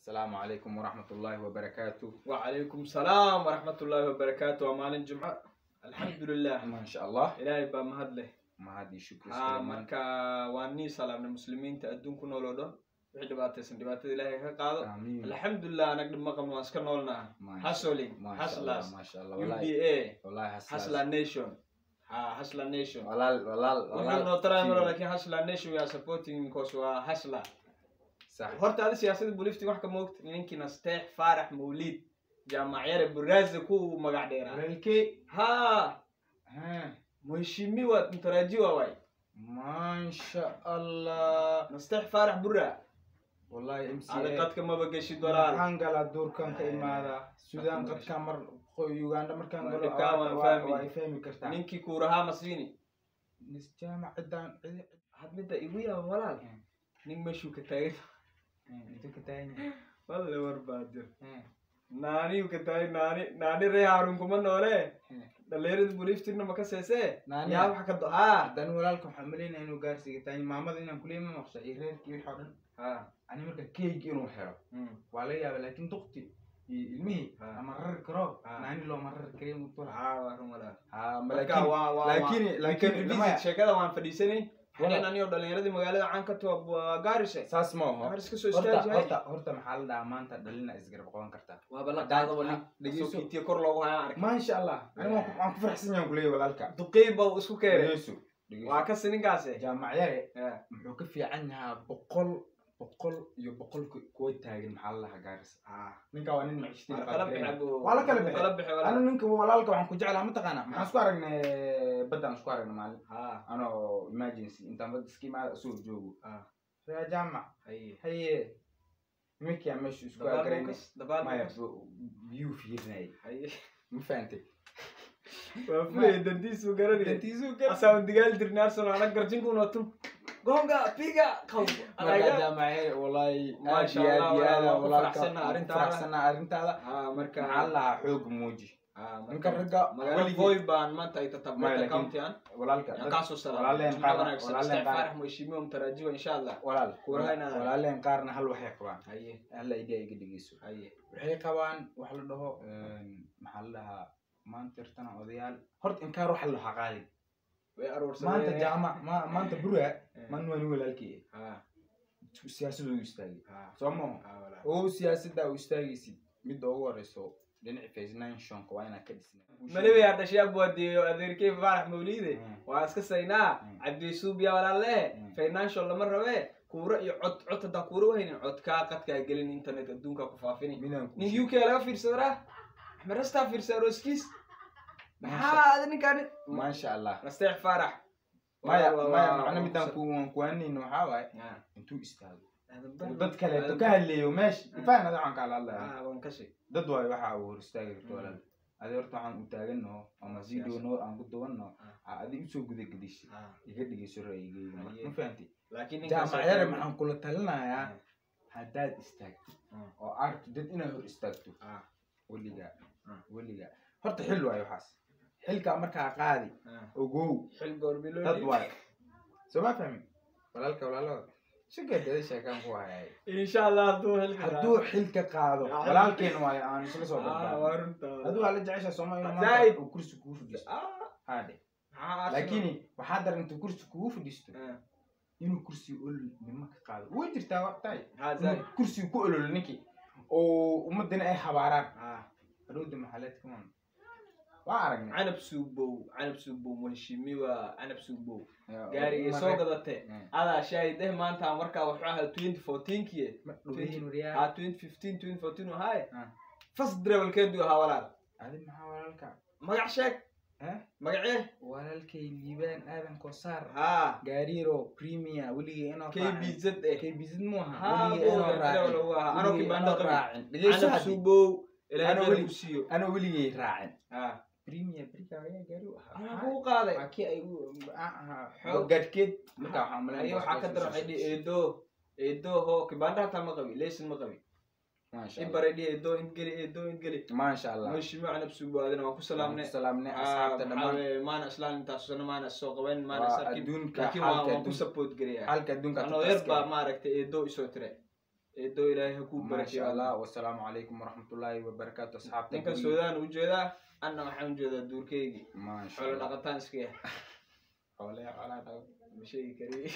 Asalaamu calaykum waraxmatullaahi wabarakaatu. Wacalaykum salaam waraxmatullaahi wabarakaatu. Waa maalin Jumco, alxamdulilah. Maasha Allah. Ilaahay baa mahad leh. Mahad iyo shukri. Ha, marka waa nii salaamnay muslimiinta adduun ku nool oo dhan. Wixii dhibaataysan dhibaatada Ilaahay ka qaado. Aamiin. Alxamdulilah, anag dhib ma qabno, waan iska noolnaha. Hustling. Maasha Allah. Hustlers. Maasha Allah. U Wallahi D A. Wallahi hustlers. Hustler Nation, ha, Hustler Nation. Walaal, walaal, wuxuu walaal. noo taraa maro, laakiin Hustler Nation we are supporting because waa hustler. Sax. Horta adi siyaasadda Bulifti wax ka moogta, ninkii Nasteex Faarax Mawliid Jaamacyare Buraazi ku magac dheeraa. Walaalkey. Ha. Ha. Mheshimiwa mtarajiwa waay. Maasha Allah. Nasteex Faarax Bura. Wallahi MCA. Adi qadka maba geshid, walaal. Waxaan galaa duurkan ka imaadaa Suudaan, qadka mar Uganda markaan Waa galo. dhibkaa, waan fahmi. Waa ay fahmi kartaa. Ninkii kuurahaa masiini. Nis jaamac ciddaan cidi. Had midda igu yaaba, walaal, nin meeshuu ka taagan. Intuu ka taagan yahay? Walle war baa jir. Naaniyu ka taagan, naani naani ree Haarun kuma noole. Dhalinyarada Buliftina ma ka seesee? Naani? Yaa wax ka haa. Haddana walaalka waxaan malaynaya inuu gaarsiga taagan maamada inaan kuley ma maqsha iyo reerkii wixii oo dhan. Ha. Ani marka keygi inuu xiro waa laga yaaba, laakiin duqti iyo ilmihii ama rari karo. Naani looma rari kariyo mutula. Ha, waa run, walaal. Ha. Marka laakiin waa laakiin we can laakiin revisit sheekada, waan fadhiisanay. Walaal. Xanin aniyoo dhalinyaradii magaalada caan ka tuwa waa Gaarise. Saas ma aho. Gaaris kasoo Horta istaajihay. horta maxaa la dhahaa, maanta dhalina isgarab qaban kartaa. Waaba la qaado wali. Dhegeyso. Soo kiitiyo kor loogu hayaan arkay. Maasha Allah, ani waan ku faraxsan yahan kuleeyahay walaalka. Duqey baa uu isku keenay. Dhegeyso, dhegeyso. Waa kasi ninkaasi. Jaamacyare muxuu ka fiican yahaa boqol boqol iyo boqol kuwa taagan, maxaa la dhahaa, Gaarisa. Ninka waa nin maciishtii. Waa kala bixi Waa la kala wuu bixi. Kala bixi, walaal. Anu ninka walaalka waxaan ku jeclaha, mataqaanaa, maxaan isku aragnay? Baddaan isku aragnay maalin. Anoo emergency intaan badda iska imaada isagoo joogo. Reer jaamac. Haye. Haye, nimankiyaa meesha isku Dabaal agaraynay. buu dabaal Maya, buu kas. Biyuu fiirinayay. Haye. Ma fahantay? Waa fulay, dantiisuu garanaya. Dantiisuu gar. Asaan digaal dirnay Arsenal, anag garjinku nootum. Gonga piga qaw. Markaa jaamaceer, wallahi aad Maasha iyo aad Allah, iyo aad walaal, waan ku walaalka faraxsanahay waan ku arrintaada. Faraxsanahay arrintaada. Ha, marka maxaa la dhahaa, xoog muuji. Ha, ninka marka ragga magaalada weligii Voi baan maanta ay Maya, tatabata laakiin county aan. walaalka Yaan kaasoo salaamay. walaaleen Jumco qaarna wanaagsan. walaaleen Nasteex qaar Faarax mheshimiwa mtarajiwa, insha Allah. Walaal. Kuuraha inaad Walaaleen qaarna hal waxay qabaan. Haye. Hal idea iga dhegeyso. Haye. Waxay qabaan wax la dhaho, maxaa la dhahaa, maanta irtana odayaal horta inkaar waxa la dhahaa qaadi. Way aroorsadeen. Maanta jaamac maanta bura maan waa nin walaalkii siyaasaddu u istaagay. Soo maho? Ha, walaal. Oo siyaasadda u istaagaysid, midda ugu horeyso dhinaca financialka waa inaad ka dhisna. Malawiyaa dhashay abwaadiyo adeerkey Faarax Mawliide. Waa iska saynaa. Cabdiyuusuf yaa walaalee. Financial lama rabee, kuuro iyo cod. Cod haddaa kuuro uhaynin, codkaa qadkaa gelin internet, adduunkaa ku faafini. Midaan kuu Nin sheegay. UK laga fiirsadaa, Axmed Rastaa fiirsa arooskiis. Maxaa adi ninkaani? Maasha Allah. Nasteex Faarax. Maya, maya, macna midaan ku waan kuwaanayno waxaa waaye intuu istaago uu dad kaleeto ka hadleeyo meesha ifaan ada waxaan kaala hadlaya. Waan kashay. Dad waayo waxa uu hor istaagi karto, walaal. Adi horta waxaan u taagano ama video noo aan ku duwanno adi usoo gudagadishay, iga dhegeyso ra'yigeyga marka. Haye. Ma fahantay? Laakiin ninkaas Jaamacyare maxaan kula talinayaa, haddaad istaagto oo aragto dad inaad hor istaagto, weligaa weligaa horta xil waayo waxaas, xilkaa markaa qaadi, ogow. Xil goorbiloo. Dad waayo, soo ma fahmin walaalka? Walaalada sugeedada sheekaan ku hayay. Insha Allah hadduu xilka Hadduu xilka qaado, walaalkeen waayo aan isla soo waa barbaarno. Runta. Hadduu waa la jecesha sooma inuu Zaid. maanta uu kursi kugu fadhiisto? Haadhe. Maxaa Arsenal? Laakiin waxaa daran intuu kursi kugu fadhiisto inuu kursi olol nima ka qaado. Way jirtaa waqtaay Ha, zaid. inuu kursiga ku ololo ninkii oo ummadana ay habaaraan hadhowda maxaleed kaman waa aragnay. Canab Suubow, Canab Suubow, mheshimiwa Canab Suubow gaarigay soo gadate adaa shaahid eh. Maanta markaa wuxuu ahaa 2014-kii. Ma dhoweyn wariyaa. Ha, 2015, 2014 ahaaye. First drivelkeedu ahaa, walaal. Adi maxaa walaalka? Magac sheeg. Eh? Magacee? Walaalkay Liibaan Aadan Kosaar. Ha. Gaariiro Premier weligay inoo KBZ eh. KBZ mu aha. Ha. Weligay inoo raacin. Buu ahaa anoo Weligay kibaanda inoo qabin. raacin. Dhegeyso Canab haddi. Suubow, Ilaahay Anoo meel weli ku siiyo. Anoo weligay raacin. Ha. Premier brika ayaa gaari u ahaa. Anaa kuu qaaday. Waa kii ay u ahaa gadhkeed marka waxaan umaleyn Ayo, waxaa ka daran waxay dhihi eedo, eedo ho kibaanda hataa ma qabi, leysin ma qabi. Maasha Allah. Ibaray dhihi eedo intgeli, eedo intgeli. Maasha Allah. Mheshimiwa Canab Suubow, adina waan ku salaamnay. Salaamnay asxaabta dhammaan. Maana islaan intaas sano maana soo qaban, maana Waa is arkin. adduunka Laakiin xaalka waan ku adduunka. support gareeyaa. Xaalka adduunka Anoo yar baa maaragtay eedo isoo tire. Eedo, Ilaahay ha kuu Maasha barakeeyo. Allah. Wasalaamu calaykum waraxmatullaahi wabarakaatu, asxaabta. Ninka Suudaan u jeedaa, anna waxaan u jeedaa duurkeygii. Maasha Xoolo Allah. dhaqataan iska yahay. Xoolaha, xoolaha dhaqan. Ma sheegi kari.